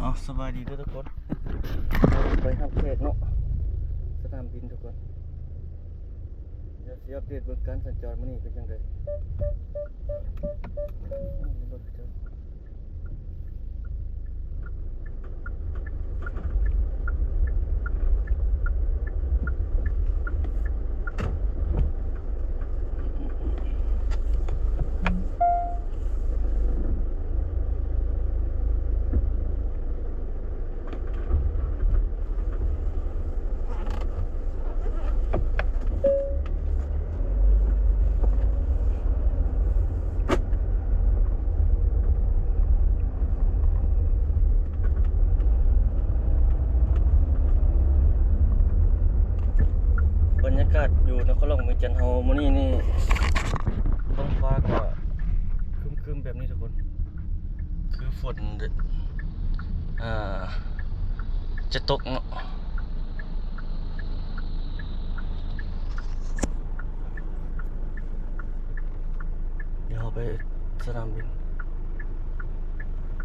ເອົາ ສະບາຍດີເດີທຸກຄົນ ໄປຮັບແຂກເນາະ ສະໜາມບິນທຸກຄົນ. ດຽວຊິອັບເດດເບິ່ງການສັນຈອນມື້ນີ້ເປັນຈັ່ງໃດ. ບັນຍາກາດຢູ່ນະຄອນຫຼວງວຽງຈັນເຮົາມື້ນີ້ນີ້ ທ້ອງຟ້າກໍຄຶ້ມໆແບບນີ້ທຸກຄົນ ຄືຝົນ ອ່າ ຈະຕົກເນາະ. ດຽວເຮົາໄປສະໜາມບິນ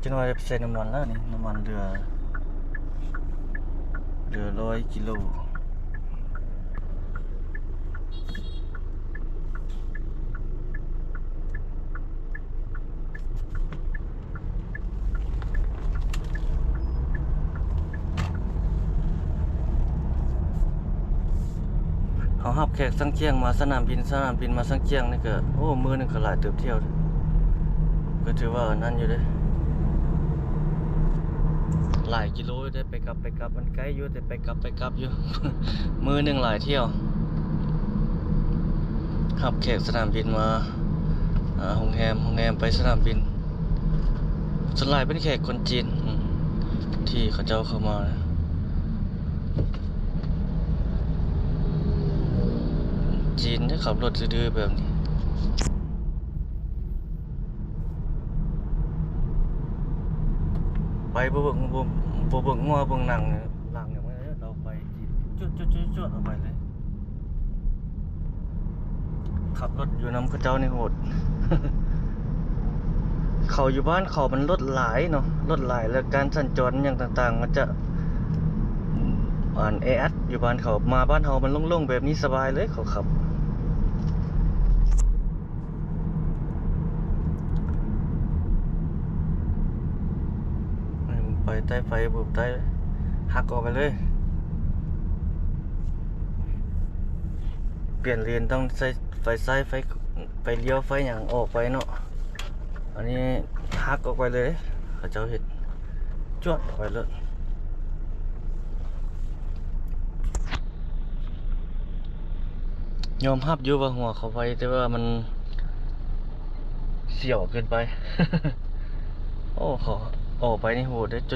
ຈັກໜ່ອຍໄດ້ໄປໃສ່ນ້ຳມັນແລ້ວນີ້ ນ້ຳມັນເຫຼືອ ເຫຼືອຮ້ອຍກິໂລ. ເຮົາຮັບແຂກສັງຂຽງມາສະໜາມບິນ ສະໜາມບິນມາສັງຂຽງນີ້ກໍ ໂອ້ ມື້ໜຶ່ງກໍຫຼາຍເຕີບທ່ຽວ ກໍຖືວ່າອັນນັ້ນຢູ່ເດ້ ຫຼາຍກິໂລຢູ່ເດ້ ໄປກັບ ໄປກັບ ມັນໄກຢູ່ ແຕ່ໄປກັບ ໄປກັບຢູ່ ມື້ໜຶ່ງຫຼາຍທ່ຽວ. ຮັບແຂກສະໜາມບິນມາ ອ່າ ໂຮງແຮມ ໂຮງແຮມໄປສະໜາມບິນ ສ່ວນຫຼາຍເປັນແຂກຄົນຈີນ ອືມ ທີ່ເຂົາເຈົ້າເຂົ້າມາ ຈີນຈະຂັບລົດດື້ໆແບບນີ້ ໄປບໍ່ເບິ່ງ ບໍ່ ບໍ່ເບິ່ງງົວເບິ່ງໜັງ ຫຼັງ ເອົາໄປຈີນ ຈວດໆໆໆ ເອົາໄປເລີຍ. ຂັບລົດຢູ່ນຳເຂົາເຈົ້ານີ້ໂຫດ ເຂົາຢູ່ບ້ານເຂົາມັນລົດຫຼາຍເນາະ ລົດຫຼາຍ ແລ້ວການສັນຈອນຫຍັງຕ່າງໆ ມັນຈະ ອັນ ແອອັດຢູ່ບ້ານເຂົາ ມາບ້ານເຮົາມັນໂລ່ງໆແບບນີ້ສະບາຍເລີຍ ເຂົາຂັບ. ໄປໃຕ້ໄຟ ເບີບໃຕ້ ຫັກອອກໄປເລີຍ ປ່ຽນເລນຕ້ອງໃຊ້ໄຟຊ້າຍ ໄຟ ໄຟລ້ຽວ ໄຟຫຍັງອອກໄປເນາະ ອັນນີ້ຫັກອອກໄປເລີຍ ເຂົາເຈົ້າເຮັດ ຈວດອອກໄປໂລດ. ຍອມຮັບຢູ່ວ່າຫົວເຂົາໄວ ແຕ່ວ່າມັນສຽວເກີນໄປ ໂອ້ ເຂົາອອກໄປນີ້ໂຫດເດ້ ຈ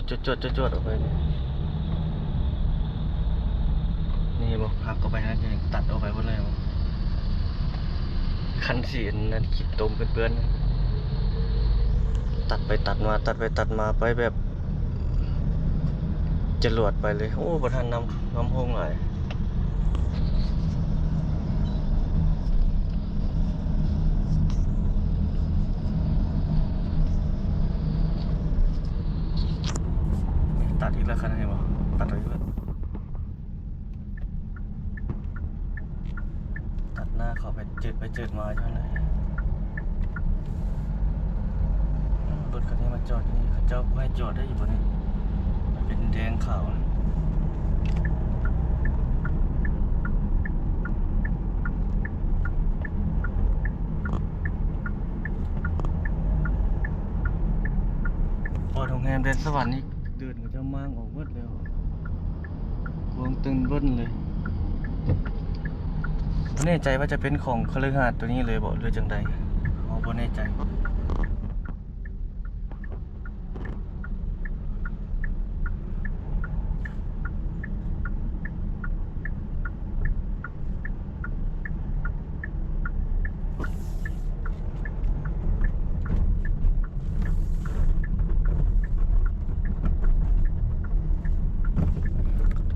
ວດໆໆໆ ອອກໄປນີ້ ນີ້ເຫັນບໍ່ ຫັກອອກໄປຫັ້ນ ຕັດອອກໄປໝົດເລີຍ ຄັນຊິອັນນັ້ນ ຂີ້ຕົມເປື້ອນໆ ຕັດໄປຕັດມາ ຕັດໄປຕັດມາ ໄປແບບ ຈະຫຼວດໄປເລີຍ ໂອ້ ບໍ່ທັນນຳ ນຳໂຮງຫຼາຍ ຕັດອີກແລ້ວ ຄັນເຫັນບໍ່ ຕັດອີກແລ້ວ. ຕັດໜ້າເຂົາໄປ ຈືດໄປຈືດມາຢູ່ຫັ້ນແຫຼະ ລົດຄັນນີ້ມາຈອດຢູ່ນີ້ ເຂົາເຈົ້າບໍ່ໃຫ້ຈອດໄດ້ຢູ່ບໍ່ນີ້ ມັນເປັນແດງຂາວ ຮອດໂຮງແຮມແດນສະຫວັນນີ້ ເດີ່ນເຂົາເຈົ້າມ້າງອອກໝົດແລ້ວ ກວາງເຕັມເບິດເລີຍ ບໍ່ແນ່ໃຈວ່າຈະເປັນຂອງຄະລືຫາດໂຕນີ້ເລີຍບໍ່ ຫຼືຈັ່ງໃດ ເຮົາບໍ່ແນ່ໃຈ.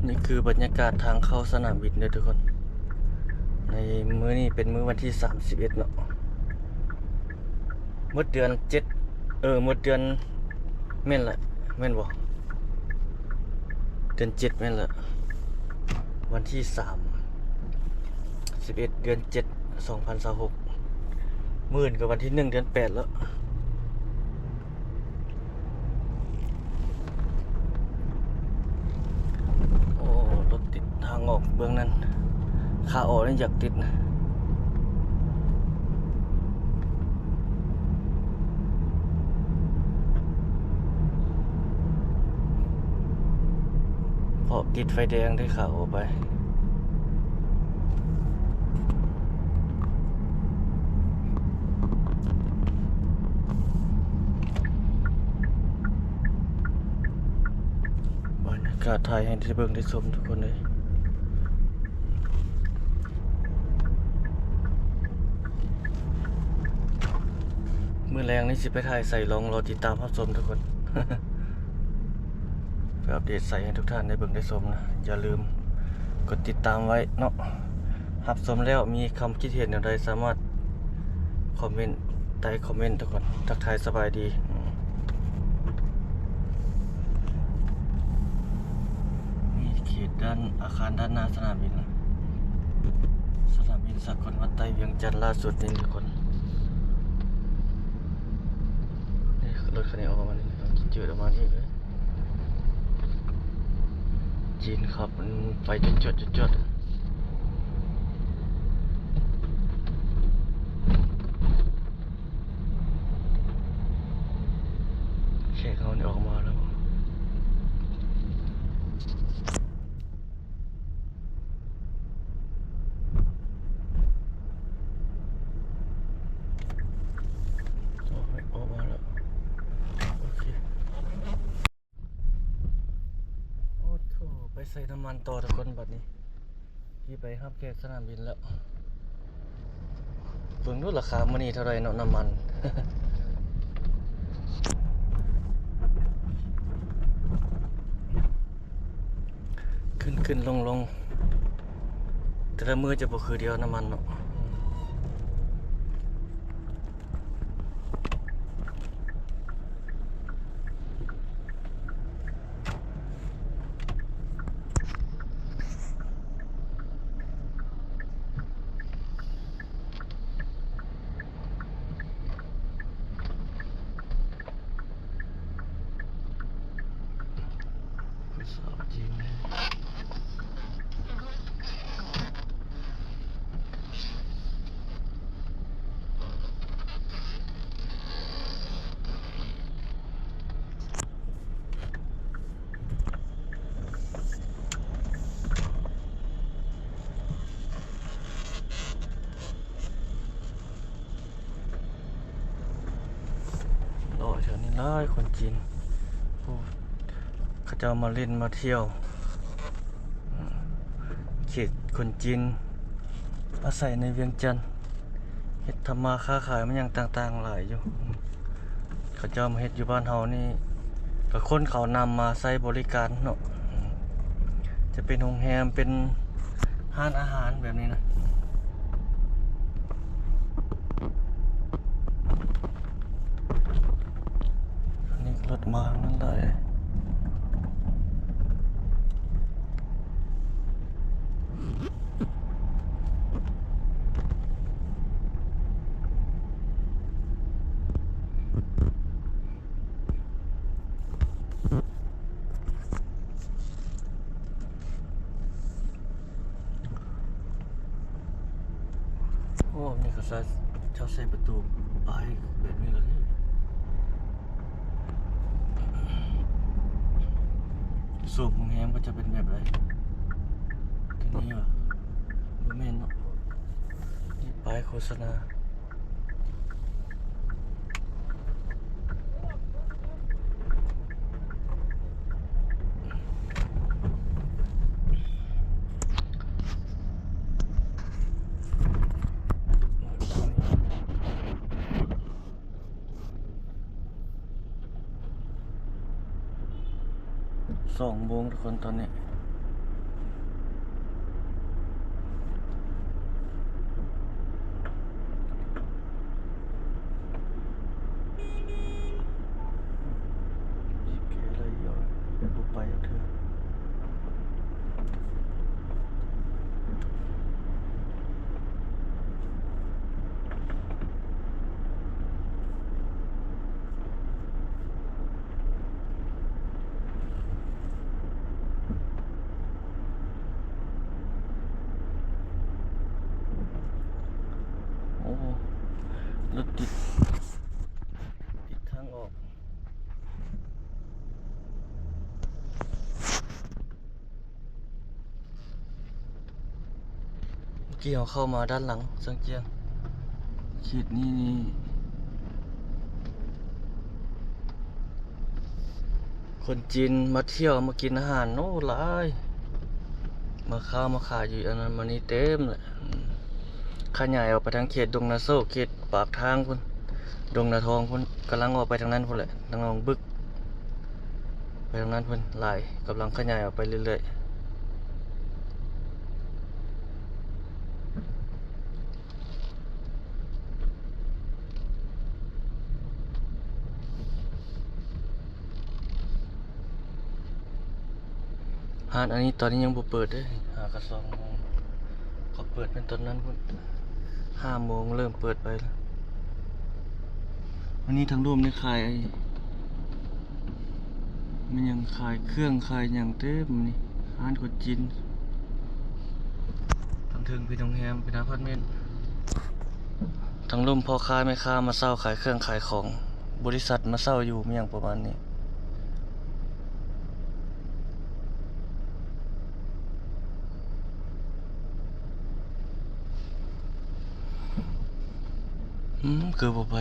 ນີ້ຄືບັນຍາກາດທາງເຂົ້າສະໜາມບິນເດີທຸກຄົນ ໃນມື້ນີ້ເປັນມື້ວັນທີສາມສິບເອັດເນາະ ໝົດເດືອນເຈັດ ເອີ ໝົດເດືອນ ແມ່ນລະ ແມ່ນບໍ່? ເດືອນເຈັດແມ່ນລະ ວັນທີສາມ ສິບເອັດ ເດືອນເຈັດ ສອງພັນຊາວຫົກ ມື້ອື່ນກໍວັນທີໜຶ່ງ ເດືອນແປດແລ້ວ. ໂອ້ ລົດຕິດທາງອອກເບື້ອງນັ້ນ ຂາອອກນີ້ຢາກຕິດນະ. ເພາະຕິດໄຟແດງເດ້ ຂາອອກໄປ. ບັນຍາກາດຖ່າຍໃຫ້ໄດ້ເບິ່ງໄດ້ຊົມທຸກຄົນເລີຍ. ມື້ແລງນີ້ຊິໄປຖ່າຍໃສ ລອງລໍຕິດຕາມຮັບຊົມທຸກຄົນ ເພື່ອອັບເດດໃສໃຫ້ທຸກທ່ານໄດ້ເບິ່ງໄດ້ຊົມນະ. ຢ່າລືມກົດຕິດຕາມໄວ້ເນາະ. ຮັບຊົມແລ້ວມີຄຳຄິດເຫັນແນວໃດ ສາມາດຄອມເມັນໃຕ້ຄອມເມັນທຸກຄົນ. ທັກທາຍສະບາຍດີ. ນີ້ເຂດດ້ານ ອາຄານດ້ານໜ້າສະໜາມບິນນະ ສະໜາມບິນສາກົນວັດໄຕວຽງຈັນລ່າສຸດນີ້ທຸກຄົນ. ນີ້ລົດຄັນນີ້ອອກມານີ້ ເຈີອອກມານີ້ເລີຍ. ຈີນຂັບມັນໄປຈວດໆໆ. ແຂກເຮົານີ້ອອກມາແລ້ວ. ໂອ້ຍ ອອກມາແລ້ວ. ໂອເຄ. ໂອ້ໂຫ ໄປໃສ່ນ້ຳມັນຕໍ່ທຸກຄົນ. ບັດນີ້ຊິໄປຮັບແຂກສະໜາມບິນແລ້ວ. ເບິ່ງດູລາຄາມື້ນີ້ເທົ່າໃດເນາະ ນ້ຳມັນ. ຂຶ້ນໆລົງໆ ແຕ່ລະມື້ຈະບໍ່ຄືດຽວ ນ້ຳມັນເນາະ. ສາວຈີນ. ເລາະແຖວນີ້ຫຼາຍຄົນຈີນ ຜູ້ເຂົາເຈົ້າມາຫຼິ້ນມາທ່ຽວ. ເຂດຄົນຈີນອາໄສໃນວຽງຈັນ ເຮັດທຳມາຄ້າຂາຍມາຫຍັງຕ່າງໆຫຼາຍຢູ່. ເຂົາເຈົ້າມາເຮັດຢູ່ບ້ານເຮົານີ້ ກໍຄົນເຂົານຳມາໃຊ້ບໍລິການເນາະ. ຈະເປັນໂຮງແຮມ ເປັນຮ້ານອາຫານແບບນີ້ນະ. ອັນນີ້ລົດມາທາງນັ້ນໄດ້. ໂອ້ ມີເຂົາໃສ່ ເຈົ້າໃສ່ປະຕູປ້າຍແບບນີ້ແລ້ວເດ້. ໂຊມໂຮງແຮມກໍຈະເປັນແບບໃດ? ຕົວນີ້ຫວາ? ບໍ່ແມ່ນເນາະ. ນີ້ປ້າຍໂຄສະນາ. ສອງໂມງທຸກຄົນຕອນນີ້. ອີກແຄ່ໄລຍອດ ບໍ່ໄປຈັກເທື່ອ. ລົດຕິດ ປິດທາງອອກ. ເມື່ອກີ້ເຮົາເຂົ້າມາດ້ານຫຼັງຊາງຈຽງ ເຂດນີ້ນີ້ ຄົນຈີນມາທ່ຽວມາກິນອາຫານ ໂອ້ ຫຼາຍ ມາຄ້າມາຂາຍຢູ່ອັນນັ້ນມານີ້ເຕັມແຫຼະ. ຂະຫຍາຍອອກໄປທາງເຂດດົງນາໂຊກ ເຂດປາກທາງພຸ້ນ ດົງນາທອງພຸ້ນ ກຳລັງອອກໄປທາງນັ້ນພຸ້ນແຫຼະ ທາງໜອງບຶກ ໄປທາງນັ້ນພຸ້ນຫຼາຍ ກຳລັງຂະຫຍາຍອອກໄປເລື້ອຍໆ. ຮ້ານອັນນີ້ຕອນນີ້ຍັງບໍ່ເປີດເດ້ ຫາກະສອງໂມງ ເຂົາເປີດແມ່ນຕອນນັ້ນພຸ້ນ ຫ້າໂມງເລີ່ມເປີດໄປແລ້ວ. ວັນນີ້ທາງລຸ່ມນີ້ຂາຍ ແມ່ນຫຍັງ ຂາຍເຄື່ອງຂາຍຫຍັງເຕັມນີ້ ຮ້ານຄົນຈີນ. ທາງເທິງເປັນໂຮງແຮມ ເປັນອາພາດເມັນ ທາງລຸ່ມພໍ່ຄ້າແມ່ຄ້າມາເຊົ່າຂາຍເຄື່ອງຂາຍຂອງ ບໍລິສັດມາເຊົ່າຢູ່ ແມ່ນຫຍັງປະມານນີ້. ອືມ ຄືບໍ່ໄປ.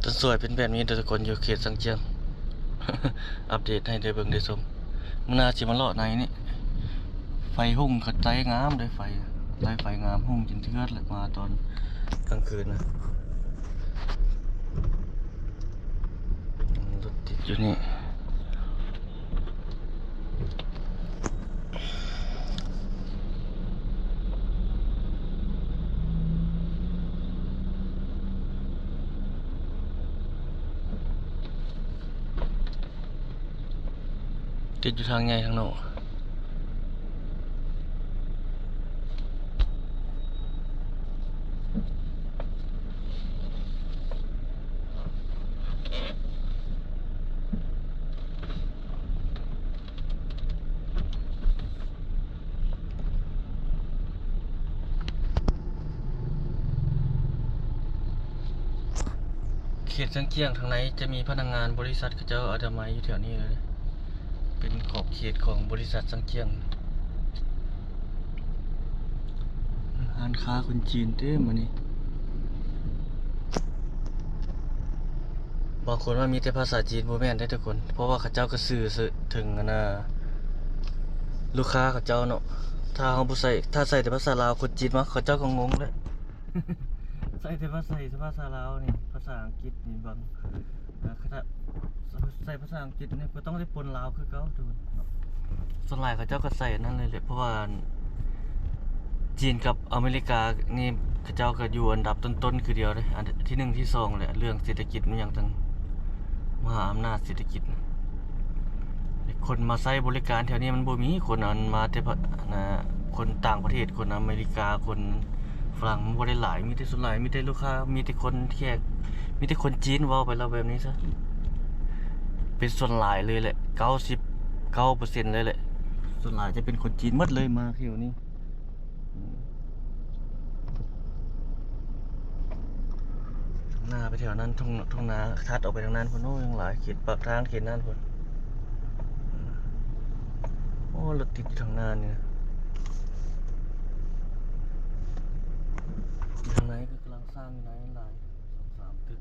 ຈະສວຍເປັນແບບນີ້ເດີທຸກຄົນ ຢູ່ເຂດຊາງຈຽງ ອັບເດດໃຫ້ໄດ້ເບິ່ງໄດ້ຊົມ. ມື້ໜ້າຊິມາເລາະໃນນີ້ ໄຟຮຸ່ງກະໄຕງາມເດ້ ໄຟ ໄຕໄຟງາມ ຮຸ່ງຈົນເທື່ອແຫຼະ ມາຕອນກາງຄືນນະ. ລົດຕິດຢູ່ນີ້ ຕິດຢູ່ທາງໃຫຍ່ທາງນອກ. ເຂດຊາງຈຽງທາງໃນຈະມີພະນັກງານບໍລິສັດເຂົາເຈົ້າອະນາໄມຢູ່ແຖວນີ້ເລີຍ. ເປັນຂອບເຂດຂອງບໍລິສັດຊາງຈຽງ. ຮ້ານຄ້າຄົນຈີນເຕັມມື້ນີ້. ບາງຄົນວ່າມີແຕ່ພາສາຈີນ ບໍ່ແມ່ນເດ້ທຸກຄົນ ເພາະວ່າເຂົາເຈົ້າກະສື່ເຖິງອັນນ່າ ລູກຄ້າເຂົາເຈົ້າເນາະ. ຖ້າເຮົາບໍ່ໃຊ້ ຖ້າໃຊ້ແຕ່ພາສາລາວ ຄົນຈີນມາ ເຂົາເຈົ້າກະງົງແຫຼະ. ໃຊ້ແຕ່ພາ ໃຊ້ແຕ່ພາສາລາວນີ້ ພາສາອັງກິດນີ້ບາງ ເອີ ຂະນະໃຊ້ພາສາອັງກິດນີ້ກະຕ້ອງໄດ້ປົນລາວຄືເກົ່າທຸກຄົນເນາະ. ສ່ວນຫຼາຍເຂົາເຈົ້າກະໃຊ້ອັນນັ້ນເລີຍແຫຼະ ເພາະວ່າຈີນກັບອາເມລິການີ້ ເຂົາເຈົ້າກະຢູ່ອັນດັບຕົ້ນໆຄືດຽວເດ້ ອັນທີໜຶ່ງທີສອງແຫຼະ ເລື່ອງເສດຖະກິດ ມີຫຍັງຕ່າງ ມະຫາອຳນາດເສດຖະກິດ. ຄົນມາໃຊ້ບໍລິການແຖວນີ້ມັນບໍ່ມີ ຄົນອັນມາແຕ່ ຄົນຕ່າງປະເທດ ຄົນອາເມລິກາ ຄົນຝຣັ່ງ ມັນບໍ່ໄດ້ຫຼາຍ ມີແຕ່ ສ່ວນຫຼາຍມີແຕ່ລູກຄ້າ ມີແຕ່ຄົນແຂກ ມີແຕ່ຄົນຈີນ ເວົ້າໄປແລ້ວແບບນີ້ຊະ ເປັນສ່ວນຫຼາຍເລີຍແຫຼະ ເກົ້າສິບເກົ້າເປີເຊັນເລີຍແຫຼະ ສ່ວນຫຼາຍຈະເປັນຄົນຈີນໝົດເລີຍມາແຖວນີ້. ໜ້າໄປແຖວນັ້ນ ທົ່ງ ທົ່ງນາ ຖັດອອກໄປທາງນັ້ນພຸ້ນ ໂອ້ ຍັງຫຼາຍ ເຂດປາກທາງ ເຂດນັ້ນພຸ້ນ. ໂອ້ ລົດຕິດຢູ່ທາງໜ້ານີ້ນະ ຢູ່ທາງໃນກະກຳລັງສ້າງຢູ່ໃນຫຼາຍ ສອງສາມຕຶກ.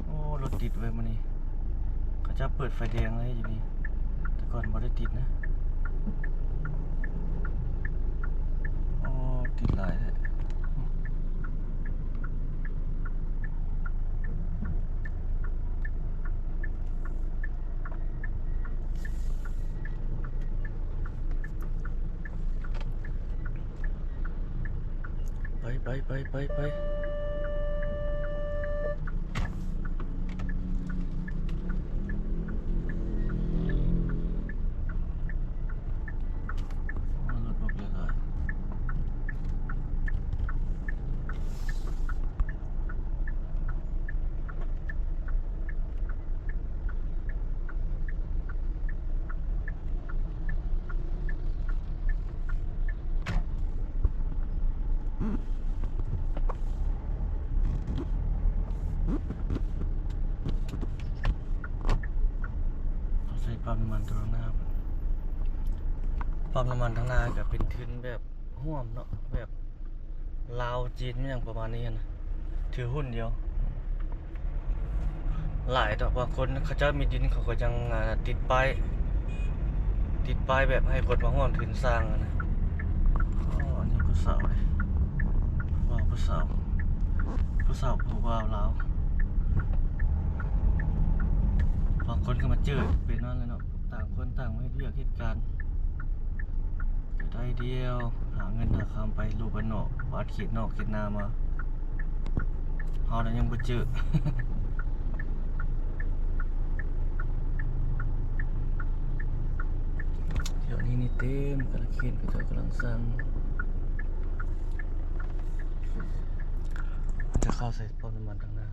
ໂອ້ ລົດຕິດເວີຍມື້ນີ້ ເຂົາເຈົ້າເປີດໄຟແດງເລີຍຢູ່ນີ້ ແຕ່ກ່ອນບໍ່ໄດ້ຕິດນະ. ໂອ້ ຕິດຫຼາຍແທ້. ໄປ ໄປ ໄປ ໄປ ໄປ. ນ້ຳມັນທາງໜ້າ ປ້ຳນ້ຳມັນທາງໜ້າກໍເປັນທຶນແບບຮ່ວມເນາະ ແບບລາວຈີນຫຍັງປະມານນີ້ຫັ້ນນະ ຖືຫຸ້ນດຽວ. ຫຼາຍດອກ ບາງຄົນເຂົາເຈົ້າມີດິນ ເຂົາກໍຍັງ ອ່າ ຕິດປ້າຍ ຕິດປ້າຍແບບໃຫ້ຄົນມາຮ່ວມທຶນສ້າງຫັ້ນນະ. ອໍ ອັນນີ້ຜູ້ສາວເດ້ ຜູ້ບ່າວຜູ້ສາວ ຜູ້ສາວຜູ້ບ່າວລາວ ບາງຄົນກໍມາເຈີເປັນນັ້ນແຫຼະເນາະ ຕ່າງຄົນຕ່າງມາເຮັດວຽກເຮັດການ ກໍໄດ້ດຽວ ຫາເງິນຫາຄຳໄປ ລູກບ້ານນອກ ບ້ານເຂດນອກເຂດນາມາ ເຮົານະຍັງບໍ່ເຈີ. ແຖວນີ້ນີ້ເຕັມ ກາລະເຂດ ເຂົາເຈົ້າກຳລັງສ້າງ ຈະເຂົ້າໃສ່ປ້ຳນ້ຳມັນທາງໜ້າ.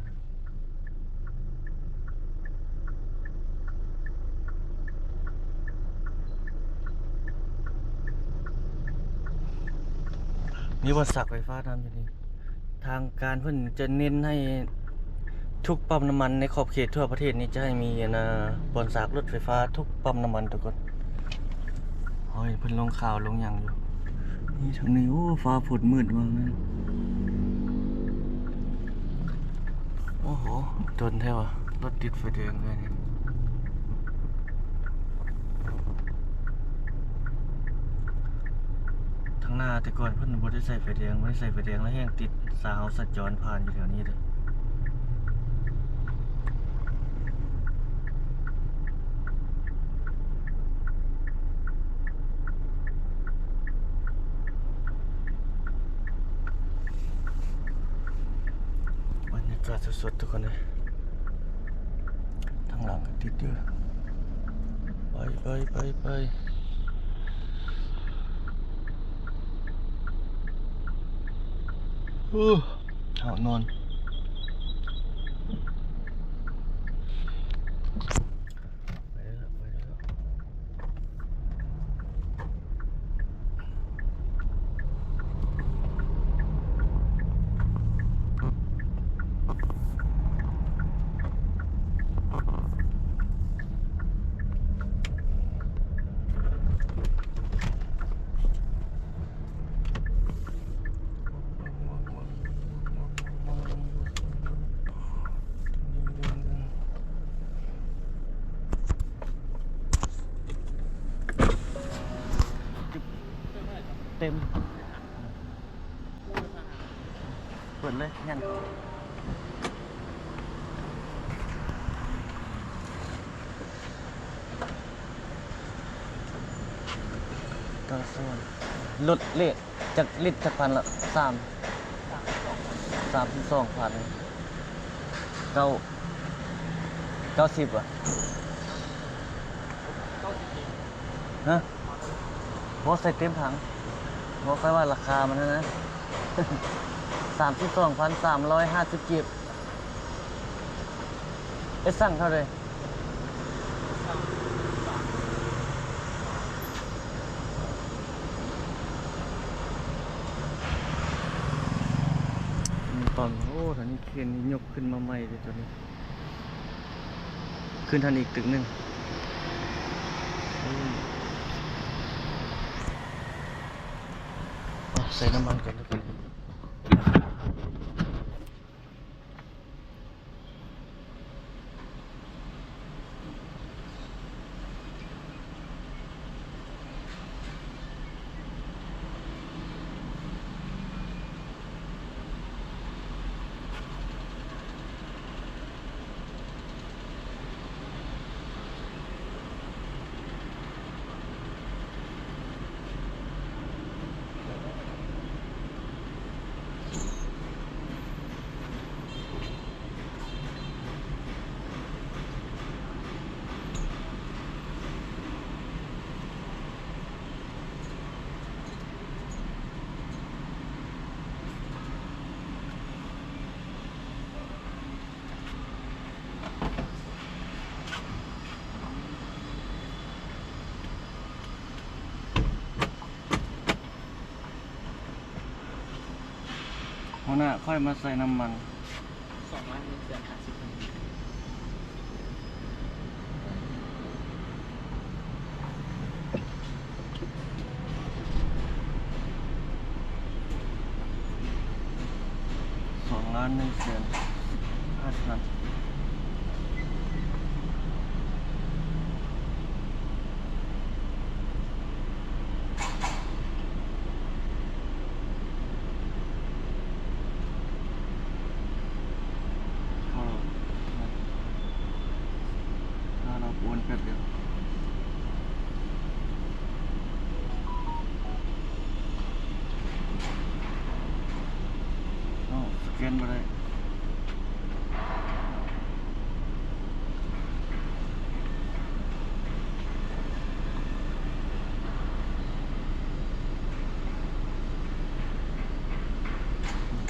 ມີບ່ອນສາກໄຟຟ້ານຳຢູ່ນີ້ ທາງການເພິ່ນຈະເນັ້ນໃຫ້ທຸກປ້ຳນ້ຳມັນໃນຂອບເຂດທົ່ວປະເທດນີ້ ຈະໃຫ້ມີ ອັນນ່າ ບ່ອນສາກລົດໄຟຟ້າທຸກປ້ຳນ້ຳມັນທຸກຄົນ. ໂອ້ຍ ເພິ່ນລົງຂ່າວລົງຫຍັງຢູ່. ນີ້ທາງນີ້ ໂອ້ ຟ້າຝົນມືດວ່າງນັ້ນ. ໂອ້ໂຫ ດົນແທ້ວ່າ ລົດຕິດໄຟແດງເລີຍນີ້. ທາງໜ້າແຕ່ກ່ອນເພິ່ນບໍ່ໄດ້ໃສ່ໄຟແດງ ບໍ່ໄດ້ໃສ່ໄຟແດງ ແລ້ວແຮ່ງຕິດ ສາວສັນຈອນຜ່ານຢູ່ແຖວນີ້ເດ້. ບັນຍາກາດສົດໆ ທຸກຄົນເອີຍ ທາງຫຼັງກໍຕິດຢູ່. ໄປ ໄປ ໄປ ໄປ. ໂອ້ ເຮົານອນ. ໄປເດີ ໄປເດີ. ເຕັມ ເປີດເລີຍ ຍັງ ຕາສອນ ລົດເລກ ຈັກລິດຈັກພັນລະ? ສາມ ສາມສິບສອງພັນ ເກົ້າ ເກົ້າສິບຫວາ? ຮະ? ບໍ່ ໃສ່ເຕັມຖັງ. ບໍ່ ຂ້ອຍວ່າລາຄາມັນຫັ້ນນະ ສາມສິບສອງພັນສາມຮ້ອຍຫ້າສິບກີບ. ເອັດຊັງເທົ່າໃດ? ຕອນ ໂອ້ ຕອນນີ້ເຄຣນນີ້ຍົກຂຶ້ນມາໃໝ່ເດ້ຕອນນີ້ ຂຶ້ນທັນອີກຕຶກໜຶ່ງ. ອ່ະ ໃສ່ນ້ຳມັນກ່ອນທຸກຄົນ. ຫົວໜ້າ ຂ້ອຍມາໃສ່ນ້ຳມັນ ສອງລ້ານໜຶ່ງແສນຫ້າສິບພັນ. ເດືອນ ຫ້າສິບພັນ. ຖ້າເຮົາໂອນແປັບດຽວ. ເອົ້າ ສະແກນບໍ່ໄດ້.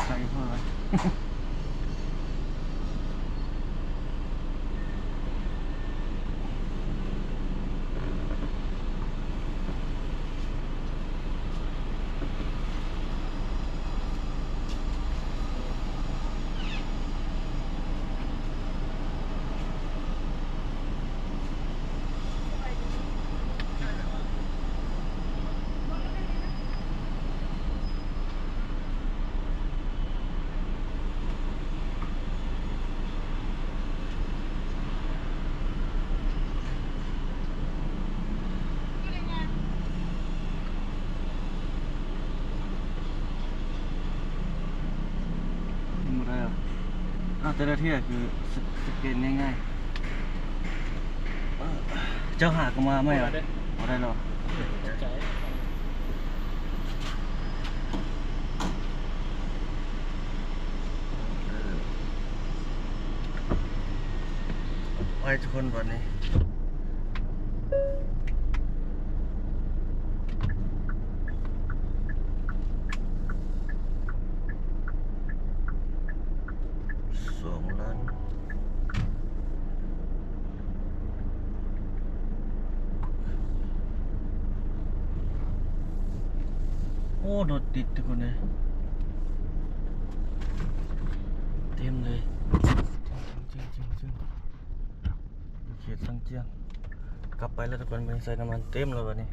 ໄກພໍລະ. ບໍ່ໄດ້ຫວາ? ອ້າວ ແຕ່ລະເທື່ອຄືສະ ສະແກນງ່າຍໆ. ເຈົ້າຫາກະມາໃໝ່ຫວາ? ບໍ່ໄດ້ແລ້ວ. ເອີ ໄປທຸກຄົນບັດນີ້. ສອງລ້ານ. ໂອ້ ລົດຕິດທຸກຄົນເອີຍ ເຕັມເລີຍ. ຢູ່ເຂດສັງຈຽງ ກັບໄປແລ້ວທຸກຄົນ. ໄປໃສ່ນ້ຳມັນເຕັມແລ້ວບັດນີ້.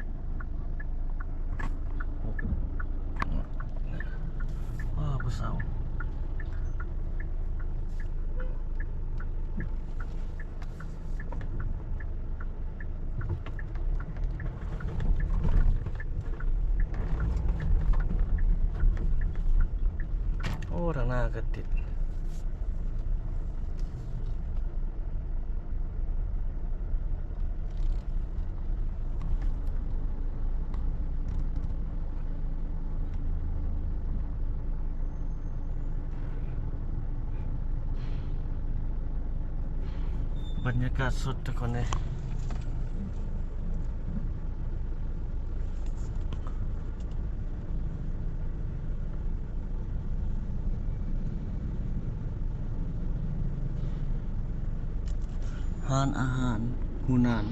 ອ້າ ຜູ້ສາວ. ໂອ້ ທາງໜ້າກະຕິດ. ບັນຍາກາດສົດທຸກຄົນເອີຍ. ຮ້ານອາຫານຫູນານ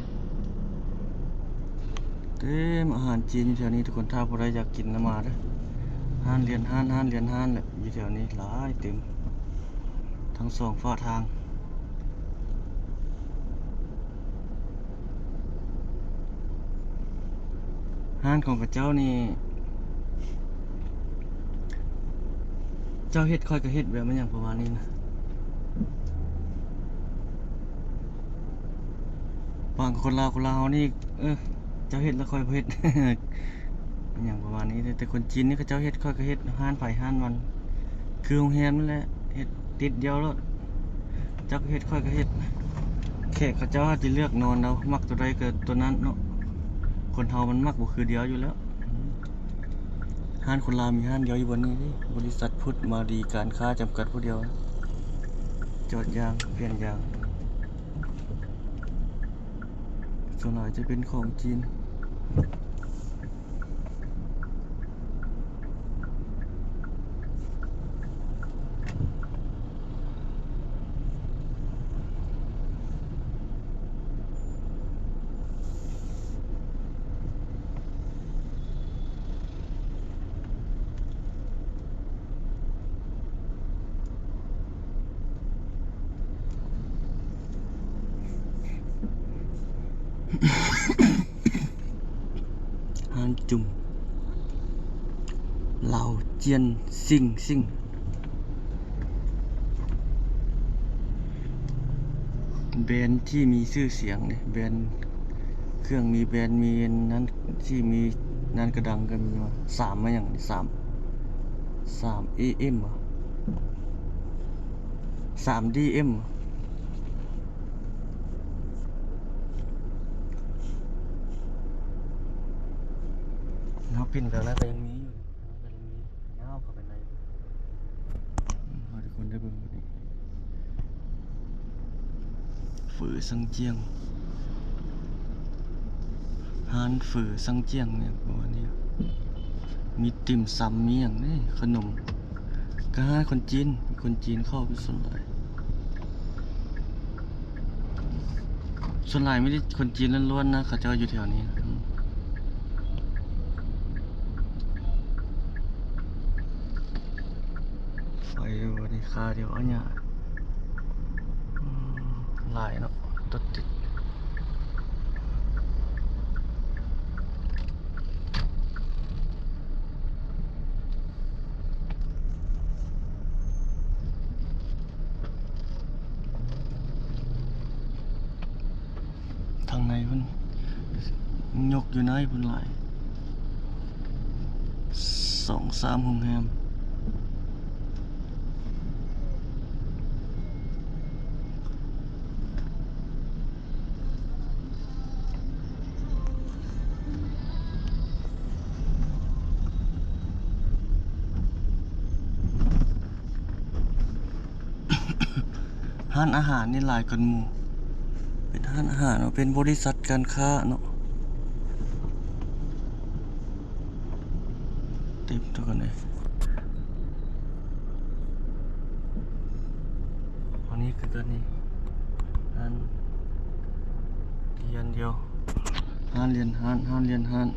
ເຕັມ ອາຫານຈີນຢູ່ແຖວນີ້ທຸກຄົນ. ຖ້າຜູ້ໃດຢາກກິນນະມາເດີ ຮ້ານລຽນຮ້ານ ຮ້ານລຽນຮ້ານແຫຼະ ຢູ່ແຖວນີ້ຫຼາຍເຕັມ ທັງສອງຟາກທາງ. ຮ້ານຂອງເຂົາເຈົ້ານີ້ ເຈົ້າເຮັດຂ້ອຍກະເຮັດ ແບບມັນຫຍັງປະມານນີ້ນະ. ບາງຄົນລາວ ຄົນລາວເຮົານີ້ ເອີ ເຈົ້າເຮັດແລ້ວຂ້ອຍບໍ່ເຮັດ ຫຍັງປະມານນີ້. ແຕ່ຄົນຈີນນີ້ເຂົາເຈົ້າເຮັດຂ້ອຍກະເຮັດ ຮ້ານໃຜຮ້ານມັນ ຄືໂຮງແຮມນັ້ນແຫຼະ ເຮັດຕິດດຽວໂລດ. ເຈົ້າກະເຮັດ ຂ້ອຍກະເຮັດ ແຂກເຂົາເຈົ້າອາດຈະເລືອກນອນເອົາ ມັກໂຕໃດກະໂຕນັ້ນເນາະ. ຄົນເຮົາມັນມັກບໍ່ຄືດຽວຢູ່ແລ້ວ. ຮ້ານຄົນລາວມີຮ້ານດຽວຢູ່ບ່ອນນີ້ເດ້ ບໍລິສັດພຸດມາລີການຄ້າຈຳກັດຜູ້ດຽວ ຈອດຢາງ ປ່ຽນຢາງ ສ່ວນຫຼາຍຈະເປັນຂອງຈີນ. ຮ້ານຈຸ່ມ ລາວຈຽນຊິງຊິງ. ແບຣນທີ່ມີຊື່ສຽງເດ້ ແບຣນເຄື່ອງມີແບຣນ ມີນັ້ນທີ່ມີນັ້ນກະດັງກະມີວ່າ ສາມມາຫຍັງນີ້ ສາມ ສາມເອເອັມບໍ ສາມດີເອັມ ເຮົາປິ່ນໄປທາງໃດກະຍັງມີຢູ່ ເຮົາກະຍັງມີຍາວເຂົ້າໄປໃນ ໃຫ້ທຸກຄົນໄດ້ເບິ່ງ ເຝີຊັງຈຽງ ຮ້ານເຝີຊັງຈຽງ ອີ່ຫຍັງປະມານນີ້ ມີຕິ່ມຊຳ ມີຫຍັງເດ້ ຂະໜົມ ກະຮ້ານຄົນຈີນ ຄົນຈີນເຂົ້າເປັນສ່ວນຫຼາຍ ສ່ວນຫຼາຍມີແຕ່ຄົນຈີນລ້ວນໆນະ ເຂົາເຈົ້າຢູ່ແຖວນີ້ນະ ໄປຢູ່ນີ້ ຄາດຽວ ເອົາຫຍ້າ ອືມ ຫຼາຍເນາະ ລົດຕິດ. ທາງໃນພຸ້ນ ຍົກຢູ່ໃນພຸ້ນຫຼາຍ ສອງສາມໂຮງແຮມ. ຮ້ານອາຫານນີ້ຫຼາຍກວ່າໝູ່ ເປັນຮ້ານອາຫານເນາະ ເປັນບໍລິສັດການຄ້າເນາະ ເຕັມທຸກຄົນເລີຍ. ອັນນີ້ຄືກັນນີ້ ຮ້ານລຽນດຽວ ຮ້ານລຽນຮ້ານ ຮ້ານລຽນຮ້ານ.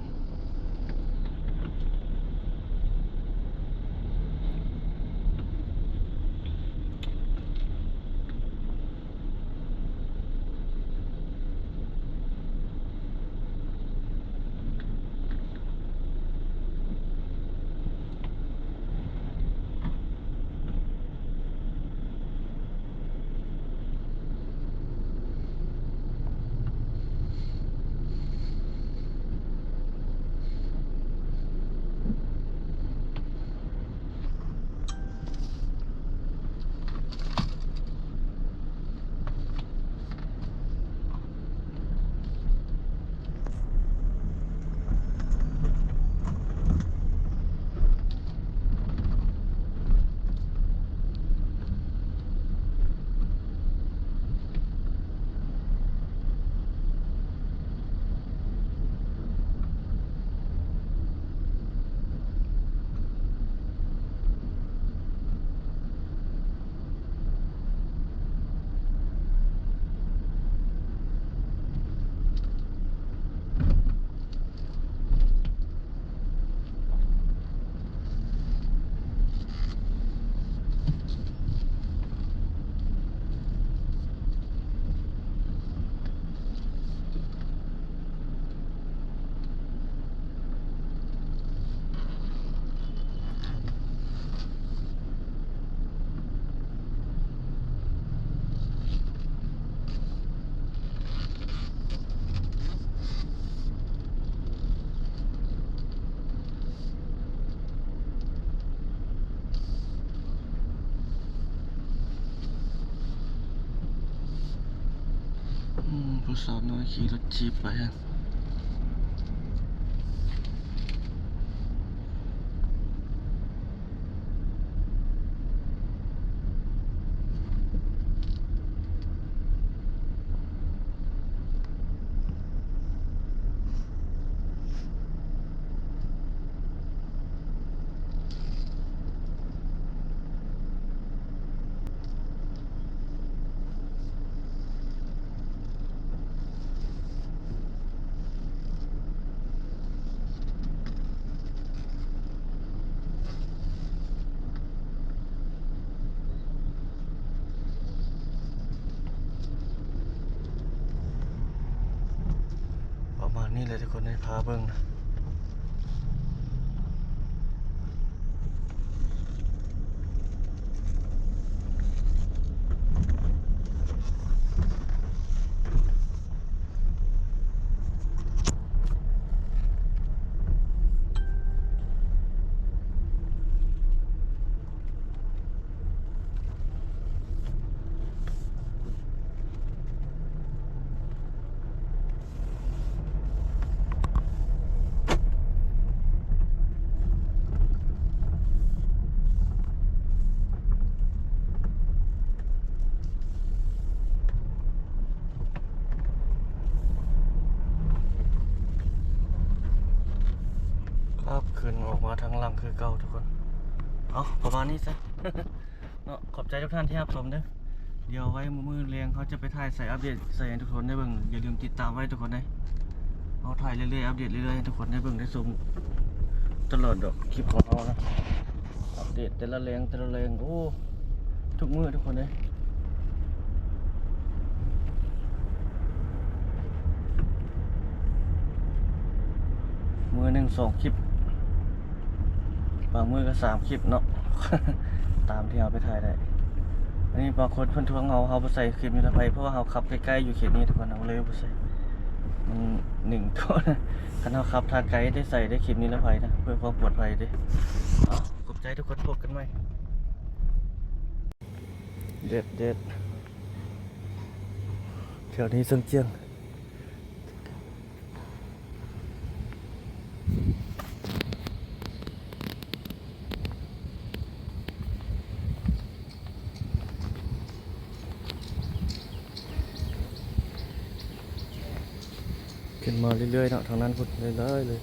ອືມ ຜູ້ສາວນ້ອຍຂີ່ລົດຈີບໄປ. ປະມານນີ້ແຫຼະທຸກຄົນເອີຍ ພາເບິ່ງນະ. ຂຶ້ນອອກມາທາງຫຼັງຄືເກົ່າທຸກຄົນ. ເອົາ ປະມານນີ້ຊະເນາະ. ຂອບໃຈທຸກທ່ານທີ່ຮັບຊົມເດີ້. ດຽວໄວ້ມື້ແລງເຮົາຈະໄປຖ່າຍໃສ່ ອັບເດດໃສ່ໃຫ້ທຸກຄົນໄດ້ເບິ່ງ. ຢ່າລືມຕິດຕາມໄວ້ທຸກຄົນເດີ້. ເຮົາຖ່າຍເລື້ອຍໆ ອັບເດດເລື້ອຍໆ ໃຫ້ທຸກຄົນໄດ້ເບິ່ງໄດ້ຊົມຕະຫຼອດດອກ ຄລິບຂອງເຮົານະ. ອັບເດດແຕ່ລະແລງ ແຕ່ລະແລງ ໂອ້ ທຸກມື້ທຸກຄົນເອີຍ. ມື້ໜຶ່ງສອງຄລິບ ບາງມື້ກໍສາມຄລິບເນາະ ຕາມທີ່ເຮົາໄປຖ່າຍໄດ້. ອັນນີ້ບາງຄົນເພິ່ນທວງເຮົາ ເຮົາບໍ່ໃສ່ຄລິບນິລະໄພ ເພາະວ່າເຮົາຂັບໃກ້ໆຢູ່ເຂດນີ້ທຸກຄົນ ເຮົາເລີຍບໍ່ໃສ່. ມັນໜຶ່ງໂຕ ຄັນເຮົາຂັບທາງໄກໄດ້ໃສ່ໄດ້ຄລິບນິລະໄພນະ ເພື່ອຄວາມປອດໄພເດ້. ເອົາ ຂອບໃຈທຸກຄົນ ພົບກັນໃໝ່. ແດດ ແດດ ແຖວນີ້ເຊິ່ງຈຽງ. ຂຶ້ນມາເລື້ອຍໆເນາະ ທາງນັ້ນພຸ້ນ ເລື້ອຍໆເລີຍ.